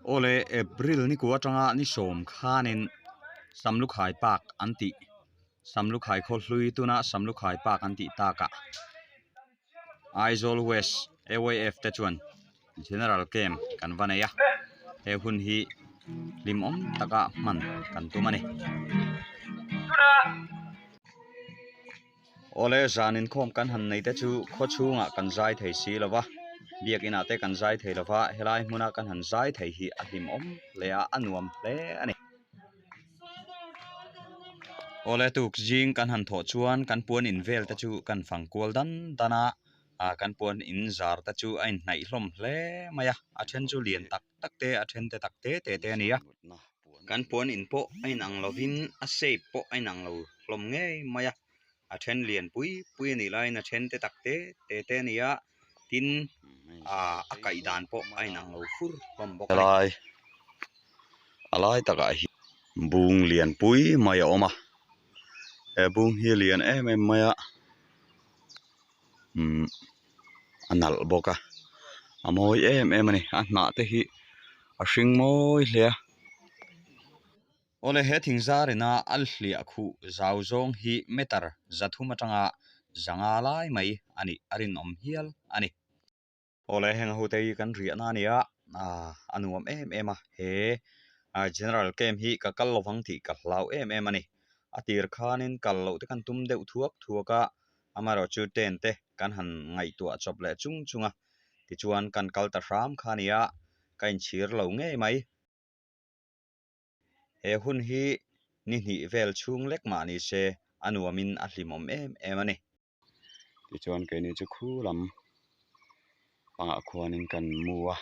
Awle April ni kua atanga ni sawm khanin Samlukhai Park an tih Samlukhai khaw hlui tuna Samlukhai Park an tih takah Aizawl West AYF te chuan General Camp kan va nei a, he hun hi hlimawm taka hman kan tum a ni. Awle zan inkhawm kan han nei te chu khaw chhungah kan zai thei si lo va, biakinah te kan zai thei lo va, helai hmuna kan han zai thei hi a hlimawm hle a, a nuam hle a ni. Awle tuk zing kan han thawh chuan kan puan in vel te chu kan fang kual dan dan a, ah kan puan in zar te chu a inhnaih hlawm hle mai a, a then chu lian tak tak te a then te tak te te te a ni a. Kan puan in pawh a inang lovin a shape pawh a inang lo hlawm ngei mai a, a then lian pui pui a nih laiin a then te tak te te te a ni a, tin ah a kaih dan pawh a inang lo fur hlawm bawk a ni. Helai a lai takah hian bung lian pui mai a awm a, he bung hi a lian em em mai a umm a nalh bawk a a mawi em em a ni a hnah te hi a hring mawi hle a. Awle he thing zar ina a hliah khuh zau zawng hi meter zathum atanga zanga lai mai a nih a rinawm hial a ni. Awle heng ho te hi kan riahna a ni a, a nuam em em a, he General Camp hi ka kal lovang tih ka hlau em em a ni. A tir khanin kal loh te kan tum deuh thuak thuak a, amaherawh chu tent te kan han ngaihtuah chawp leh chung chung a, tichuan kan kal ta hram kha a ni a, ka inchhir lo ngei mai. He hun hi ni hnih vel chhung lek mah ni se a nuamin a hlimawm em em a ni. Tichuan keini chu khu lam pangah khuanin kan mu a,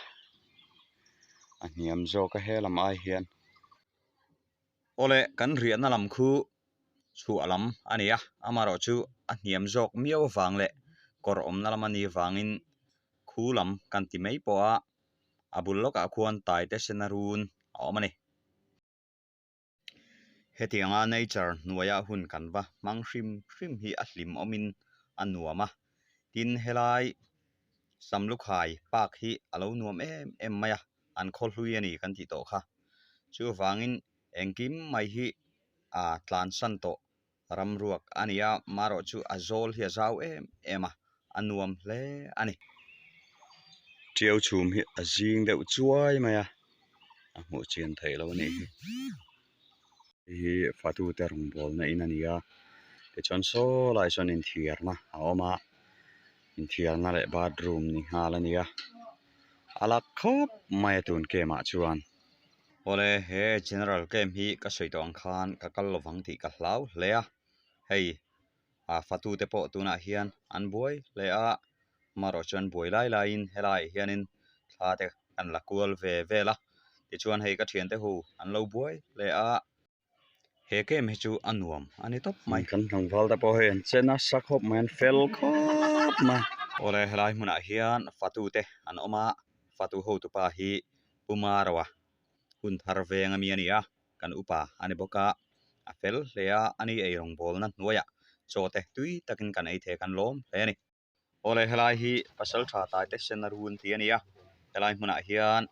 a hniam zawk a he lam ai hian. Awle kan riahna lam khu chhuah lam a ni a, amaherawh chu a hniam zawk miau avang leh kawr awmna lam a nih avangin khu lam kan ti mai pawh a, a bul lawkah khuan taite sena run a awm a ni. Hetianga nature hnuaia hun kan va hmang hrim hrim hi a hlim awmin a nuam a, tin helai Samlukhai park hi a lo nuam em em mai a, an khaw hlui a ni kan tih tawh kha. Chuvangin engkim mai hi a tlansan tawh Ramruak a ni a, marawh chu a zawl hi a zau em em a, a nuam hle a ni. Tiau chhum hi a zing deuh chuai mai a, a hmuh chian theih loh a nih hi. Hei hi fatute rawngbawlna in a ni a, tichuan saw lai sawn inthiarna a awm a, inthiarna leh bathroom ni nghal a ni a, a la khawp mai a tun camp ah chuan. Awle he General Camp hi ka sawi tawh ang khan ka kal lovang tih ka hlau hle a, hei ah fatute pawh tunah hian an buai hle a, amaherawh chuan buai lai laiin helaiah hianin thla te kan la kual ve vel a, tichuan hei ka thiante ho an lo buai hle a. He camp hi chu a nuam a ni tawp mai. Kan tlangval te pawh hei an che nasa khawp mai an fel khawp mai. Awle helai hmunah hian fatu te an awm a, fatu hotupa hi Pu Maroa hun thar veng ami a ni a, kan upa a ni bawk a, a fel hle a, ani eirawngbawlna hnuaiah chaw te tui takin kan ei thei a, kan lawm hle a ni. Awle helai hi pasal tha tai te sen a run tih a ni a, helai hmunah hian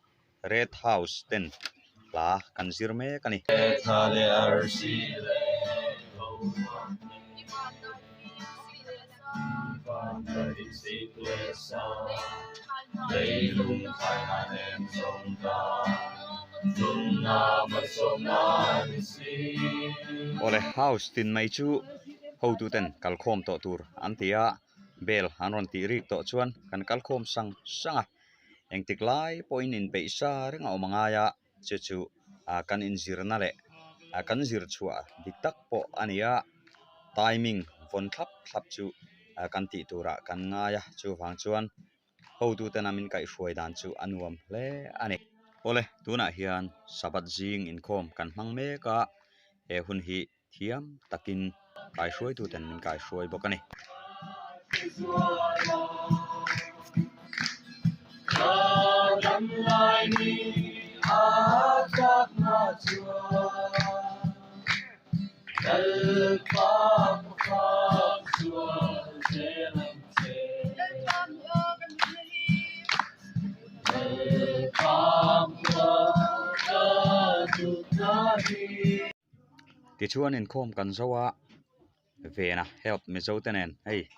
red house ten hla kan zir mek a ni. Awle house tin mai chu hotuten kalkhawm tawh tur an ti a. Bell an rawn tih rik tawh chuan kan kal khawm sang sang a, engtik lai pawhin inpeih sa reng a awm a ngai a, chu chu ah kan inzirna leh ah kan zir chhuah dik tak pawh a ni a, timing vawn thlap thlap chu ah kan tih turah kan ngai a, chuvang chuan hotuten a min kaihhruai dan chu a nuam hle a ni. Awle tunah hian Sabbath zing inkhawm kan hmang mek a, he hun hi thiam takin kaihruaituten min kaihruai bawk a ni. Tichuan inkhawm kan zo a, Vena help Mizo te nen hei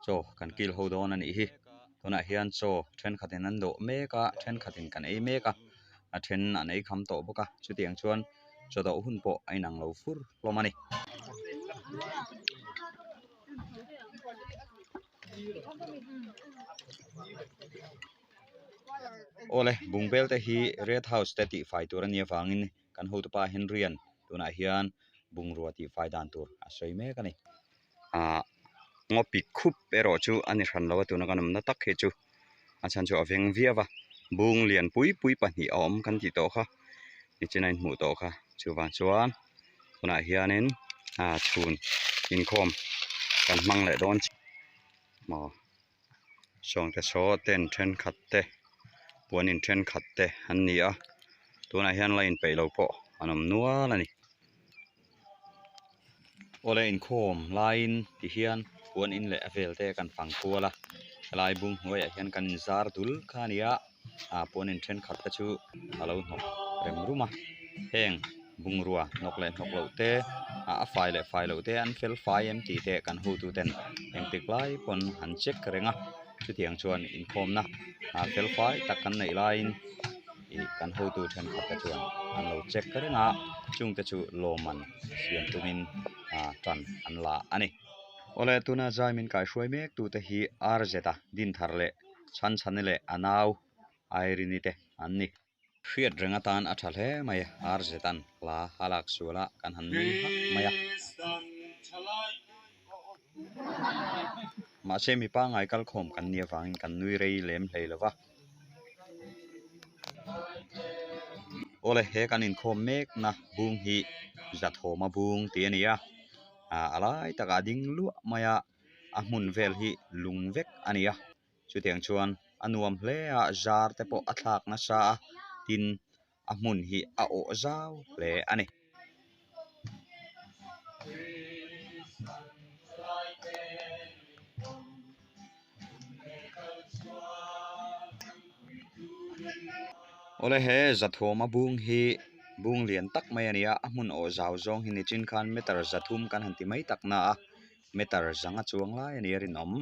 chaw kan kil ho dawn a nih hi. Tunah hian chaw thenkhatin an dawh mek a, thenkhatin kan ei mek a, a then an ei kham tawh bawk a, chutiang chuan chaw dawh hun pawh a inang lo fur hlawm a ni. Awle bungbel te hi red house te tihfai tur a nih avangin kan hotupa Henry-a'n tunah hian bungrua tihfai dan tur a sawi mek a ni. Ahh ngaw pik khup erawh chu a ni hran lo a tuna kan awmna tak hi chu a chhan chu a veng viau a bung lian pui pui pahnih a awm kan tih tawh kha nichina inhmuh tawh kha chuvang chuan tunah hianin ah chhun inkhawm kan hmang leh dawn maw. Sawngte saw tent thenkhat te puan in thenkhat te an ni a tunah hian la inpeih lo pawh an awm nual a ni. Awle inkhawm laiin ti hian puan in leh a vel te kan fang kual a helai bung hnuaiah hian kan inzar dul kha a ni a ah puan in thenkhat te chu a lo hnawk rem rum a heng bungrua hnawk leh hnawk loh te ah a fai leh fai loh te an fel fai em tih te kan hotu ten engtik lai pawn an check reng a chutiang chuan inkhawmna ah fel fai tak kan neih laiin ih kan hotu thenkhat te chuan an lo check reng a chungte chu lawmman siam tumin ah tan an la a ni. Awle tuna zai min kaihruai mek tute hi RZ a Dinthar leh Chhanchhani leh a nau Irene-i te an ni. Hriat reng atan a tha hle mai a, RZ-a'n hla a lak sual a, kan han nui hak mai a. Mahse mi pangngai kalkhawm kan nih avangin kan nui rei lem hlei lo va. Awle he kan inkhawm mekna bung hi Zathawma bung tih a ni a, a lai takah a ding luah mai a, a hmun vel hi lung vek a ni a. Chutiang chuan a nuam hle a, zar te pawh a thlak nasa a, tin a hmun hi a awh zau hle a ni. Awle he Zathawma bung hi bung lian tak mai a ni a, a hmun awh zau zawng hi nichin khan meter zathum kan han ti mai tak na a. Meter zanga chuang lai a ni a rinawm.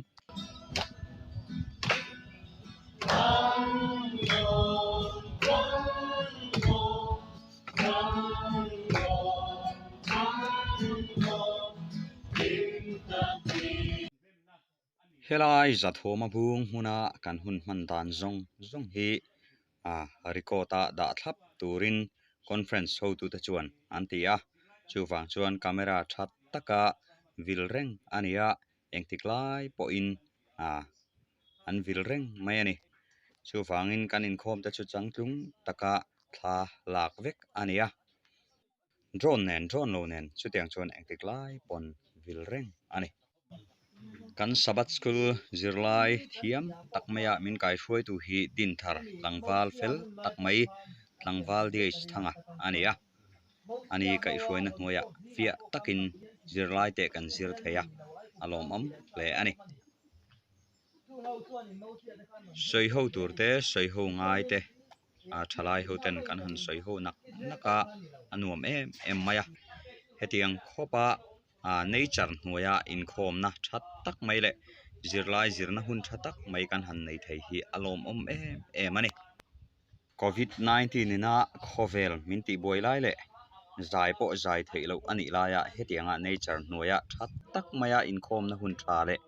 Helai Zathawma bung hmuna kan hun hman dan zawng zawng hi ah record a dah thlap turin conference hotute chuan an ti a, chuvang chuan camera tha taka vil reng a ni a, engtik lai pawhin ah an vil reng mai a ni. Chuvangin kan inkhawm te chu changtlung taka thla lak vek a ni a, drone nen drone lo nen chutiang chuan engtik lai pawn vil reng a ni. Kan Sabbath School zirlai thiam tak maia min kaihruaitu hi Dinthar tlangval fel tak mai tlangval DH Thanga a ni a, ani kaihhruaina hnuaiah fiah takin zirlai te kan zir thei a, a lawmawm hle a ni. Sawi ho tur te, sawi ho ngai te a thalai ho ten kan han sawi ho nak nak a, a nuam em em mai a, hetiang khawpa ah nature hnuaia inkhawmna tha tak mai leh zirlai zirna hun tha tak mai kan han nei thei hi a lawmawm em em a ni. Covid 19 ina khawvel min tih buai lai leh zai pawh zai theih loh a nih laia hetianga nature hnuaia tha tak maia inkhawmna hun tha leh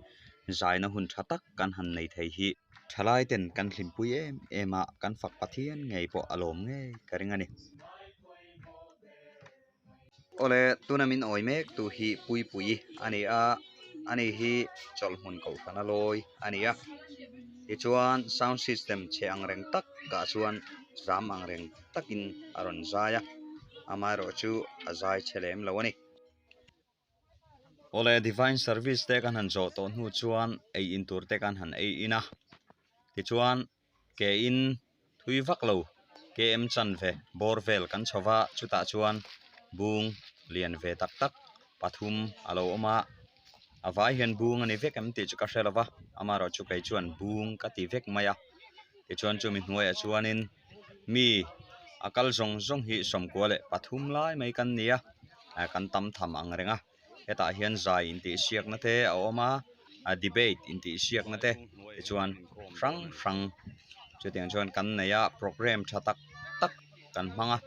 zaina hun tha tak kan han nei thei hi thalai ten kan hlimpui em em a, kan fak Pathian ngei pawh a lawm ngei ka ring a ni. Awle tuna min awi mek tu hi Puipui a ni a, ani hi chawlhhmun kohhran a lawi a ni a, tichuan sound system chhe ang reng tak ah chuan zam ang reng takin a rawn zai a, amaherawh chu a zai chhe lem lo a ni. Awle divine service te kan han zawh tawh hnu chuan ei in tur te kan han ei in a, tichuan ke in thui vak lo km chanve bawr vel kan chho va chutah chuan bung lian ve tak tak pathum a lo awm a a vai hian bung a ni vek em tih chu ka hre lo va amaherawh chu kei chuan bung ka ti vek mai a tichuan chumi hnuaiah chuanin mi a kal zawng zawng hi sawmkua leh pathum lai mai kan ni a. kan tam tham ang reng a hetah hian zai intihsiakna te a awm a debate intihsiakna te tichuan hrang hrang chutiang chuan kan nei a programme tha tak tak kan hmang a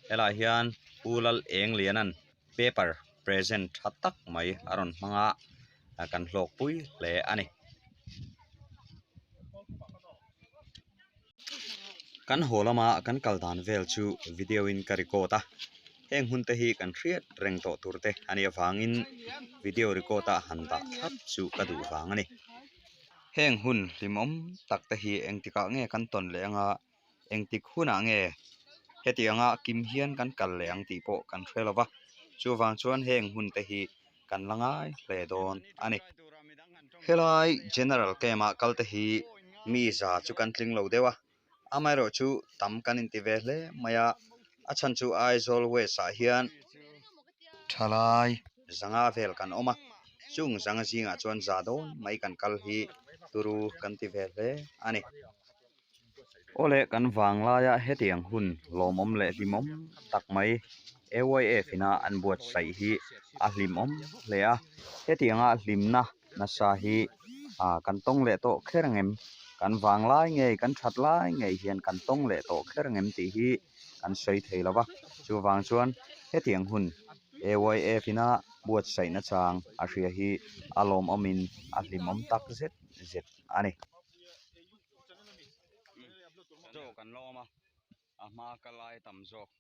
helaiah hian Pu Lal Eng Liana'n paper present tha tak mai a rawn hmang a kan hlawk pui hle a ni. Kan haw lama kan kal dan vel chu video in ka record a, heng hun te hi kan hriat reng tawh tur te a nih avangin video record a han dah thlap chu ka duh vang a ni. Heng hun hlimawm tak te hi engtikah nge kan tawn leh anga engtik hunah nge hetianga kim hian kan kal leh ang tih pawh kan hre lo va, chuvang chuan heng hun te hi kan la ngai hle dawn a ni. Helai General Camp ah kal te hi mi za chu kan tling lo deuh a, amaherawh chu tam kan inti ve hle mai a, a chhan chu Aizawl West ah hian thalai zanga vel kan awm a, chung zanga zingah chuan za dawn mai kan kal hi turu kan ti ve hle a ni. Awle kan vanglaia hetiang hun lawmawm leh hlimawm tak mai AYF ina an buatsaih hi a hlimawm hle a, hetianga hlimna nasa hi kan tawng leh tawh kher ang em? Kan vanglai ngei, kan that lai ngei hian kan tawng leh tawh kher ang em tih hi kan sawi thei lo va, chuvang chuan hetiang hun AYF ina buatsaihna chang a hria hi a lawmawmin a hlimawm tak zet zet a ni. Chaw kan la awm a, a hma ka lai tam zawk.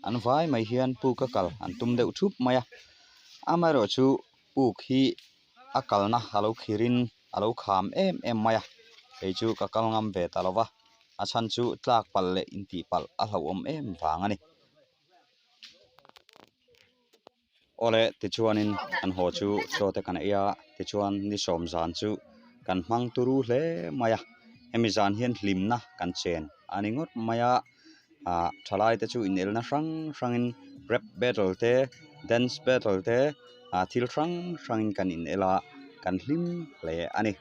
An vai mai hian puk a kal an tum deuh thup mai a, amaherawh chu puk hi a kalna a lo khirin a lo kham em em mai a, kei chu ka kal ngam ve ta lo va, a chhan chu tlak palh leh intih palh a hlauhawm em vang a ni. Awle tichuanin kan haw chu chaw te kan ei a tichuan ni sawm zan chu kan hmang turu hle mai a hemi zan hian hlimna kan chen a ni ngawt mai a ah thalai te chu inelna hrang hrangin rap battle te dance battle te ah thil hrang hrangin kan inel a kan hlim hle a ni.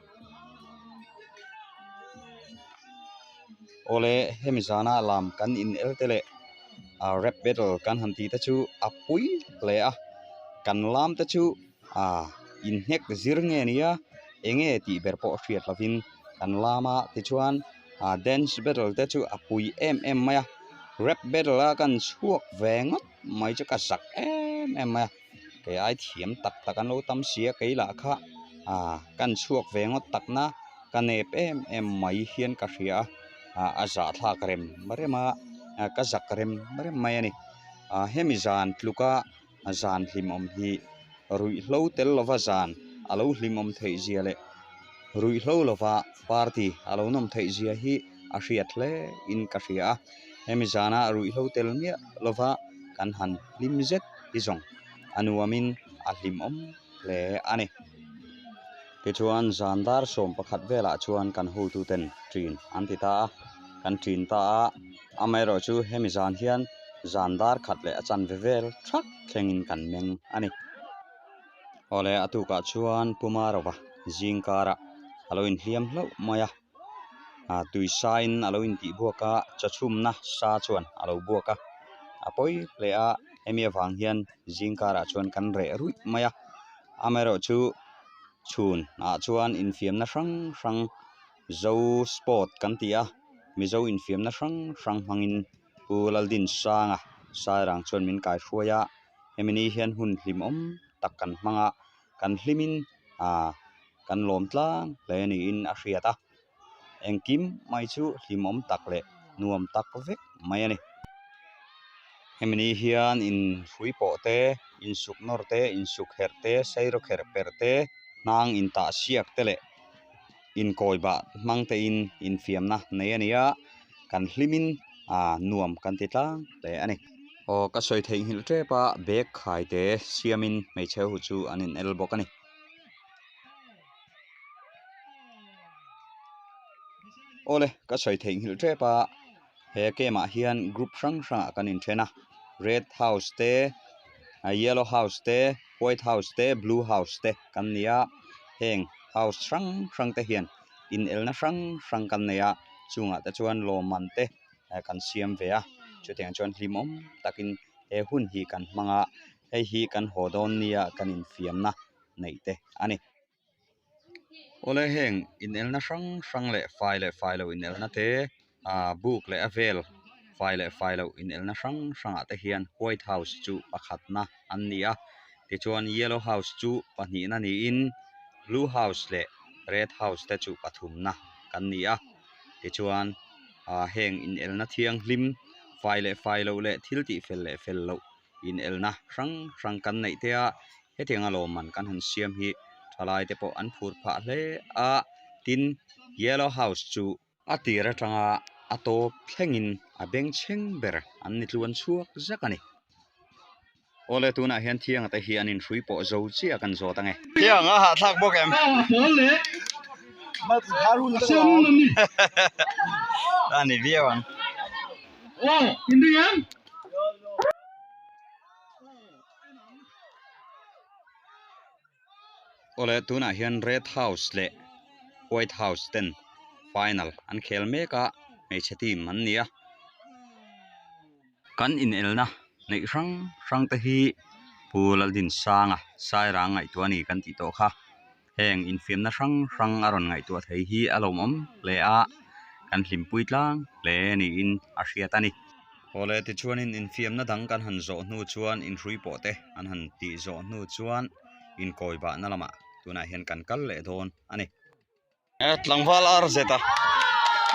Awle hemi zana lam kan inel te leh ah rap battle kan han tih te chu a pui hle a kan lam te chu ah inhnek zir nge nia eng nge tih ber pawh hriat lovin kan lam a tichuan ah dance battle te chu a pui em em mai a rap battle a kan chhuak ve ngawt mai chu ka zak em em mai a kei ai thiam tak tak an lo tam si a kei lah kha ah kan chhuak ve ngawt tak na ka nep em em mai hian ka hria a ah a zahthlak rem rem a ka zak rem rem mai a ni ah hemi zan tluka zan hlimawm hi ruihhlo tel lova zan a lo hlimawm theih zia leh ruihhlo lova party a lo nawm theih zia hi a hriat hle in ka hria a hemi zana ruihhlo tel miah lova kan han hlim zet hi zawng a nuamin a hlimawm hle a ni. Tichuan zan dar sawm pakhat velah chuan kan hotuten ṭin an ti ta a, kan ṭin ta a, amaherawh chu hemi zan hian zan dar khat leh a chanve vel thak thlengin kan meng a ni. Awle a tukah chuan Puma Rova zing karah a lo inhliam hlauh mai a, tui sain a lo intih buak a, chawchhumna sa chuan a lo buak a, a pawi hle a, hemi avang hian zing karah chuan kan reh ruih mai a, amaherawh chu chhun ah chuan infiamna hrang hrang zo sport kan ti a, mizo infiamna hrang hrang hmangin Pu Laldinsanga Sairang chuan min kaihruai a, hemi ni hian hun hlimawm tak kan hmang a, kan hlimin ah kan lawm tlang hle niin a hriat a, engkim mai chu hlimawm tak leh nuam tak vek mai a ni. Hemi ni hian inhrui pawh te, insuk nawr te, insuk herh te, sairawk herh perh te, hnang intah siak te leh inkawi bah hmang tein infiamna nei a ni a, kan hlimin ah nuam kan ti tlang hle a ni. Aw ka sawi theihnghilh tep a, bag khai te siamin hmeichhe ho chu an in el bawk a ni. Awle ka sawi theihnghilh tep a he camp ah hian group hrang hrang ah kan inthen a red house te yellow house te white house te blue house te kan ni a heng house hrang hrang te hian inelna hrang hrang kan nei a. Chungah te chuan lawmman te kan siam ve a, chutiang chuan hlimawm takin he hun hi kan hmang a, hei hi kan haw dawn nia kan infiamna neih te a ni. Awle heng inelna hrang hrang leh fai leh fai loh inelna te ah buk leh a vel fai leh fai loh inelna hrang hrangah te hian white house chu pakhatna an ni a tichuan yellow house chu pahnihna niin blue house leh red house te chu pathumna kan ni a tichuan ah heng inelna thianghlim fai leh fai loh leh thil tih fel leh fel loh inelna hrang hrang kan neih te a hetiang a lawmman kan han siam hi thalai te pawh an phur phah hle a tin yellow house chu a tir atanga a tawp thlengin a bengchheng ber an ni tluan chhuak zak a ni. Awle tunah hian thianga te hi an inhrui pawh zo chiah kan zawt ange. Thiang a hahthlak bawk em? A ni viau ang. Awle tunah hian Red House leh White House ten final an khel mek a, hmeichhe team an ni a. Kan inelna neih hrang hrang te hi Pu Laldinsanga Sairang ngaihtuah a ni kan tih tawh kha. Heng infiamna hrang hrang a rawn ngaihtuah thei hi a lawmawm hle a, kan hlimpui tlang hle niin a hriat a ni. Awle tichuanin infiamna dang kan han zawh hnu chuan inhrui pawh te an han tih zawh hnu chuan inkawi bahna lamah tunah hian kan kal leh dawn a ni. Tlangval ar zet a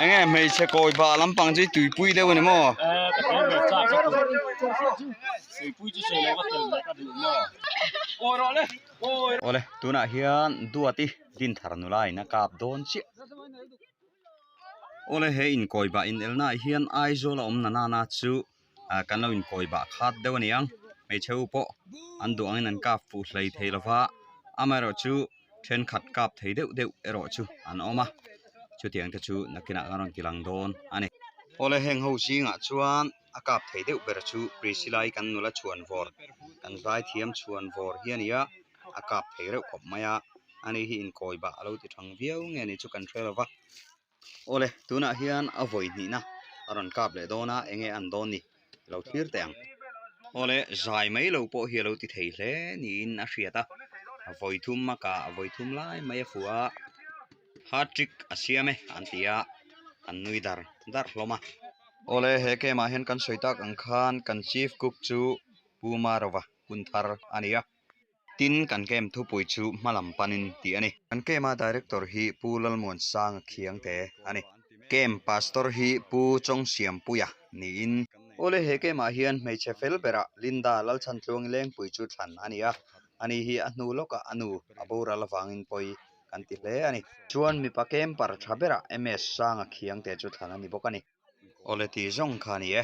enge hmeichhe kawi bah lampang chu tuipui deuh a ni maw? Awle tunah hian Duati Dinthar nula in a kap dawn chiah. Awle he inkawi bah inelna ah hian Aizawl a awm na nana chu kan lo inkawi bah khat deuh a ni ang. Hmeichhe ho pawh an duh angin an kap fuh hlei thei lova amaherawh chu thenkhat kap thei deuh deuh erawh chu an awm a chutiang te chu nakinah kan rawn ti lang dawn a ni. Awle heng ho zingah chuan a kap thei deuh ber chu Priscilla-i kan nula chhuan vawr kan zaithiam chhuan vawr hi a ni a a kap thei reuh khawp mai a ani hi inkawi bah a lo ti thang viau nge ni chu kan hre lo va. Awle tunah hian a vawi hnihna a rawn kap leh dawn a enge an dawn ni lo thlir teh ang. Awle zai mai lo pawh hi a lo ti thei hle niin a hriat a, a vawi thum a kah a vawi thum lai mai a fuh a, hat trick a siam e an ti a, an nui dar dar hlawm a. Awle he game ah hian kan sawi tak ang khan kan chief cook chu Pu Marova hun thar a ni a. Tin, kan camp thupui chu hmalam panin tih a ni. Kan camp-a Director hi Pu Lalmuansanga Khiangte a ni. Camp Pastor hi Pu Chawngsiampuia niin. Awle he camp-ah hian hmeichhe fel berah Linda Lalchhantluangi Lengpui chu thlan a ni a, ani hi a hnu lawkah a nu a boral avangin pawi kan ti hle a ni. Chuan mipa camper tha berah MS Sanga Khiangte chu thlan a ni bawk a ni. Awle tih zawng kha a ni e.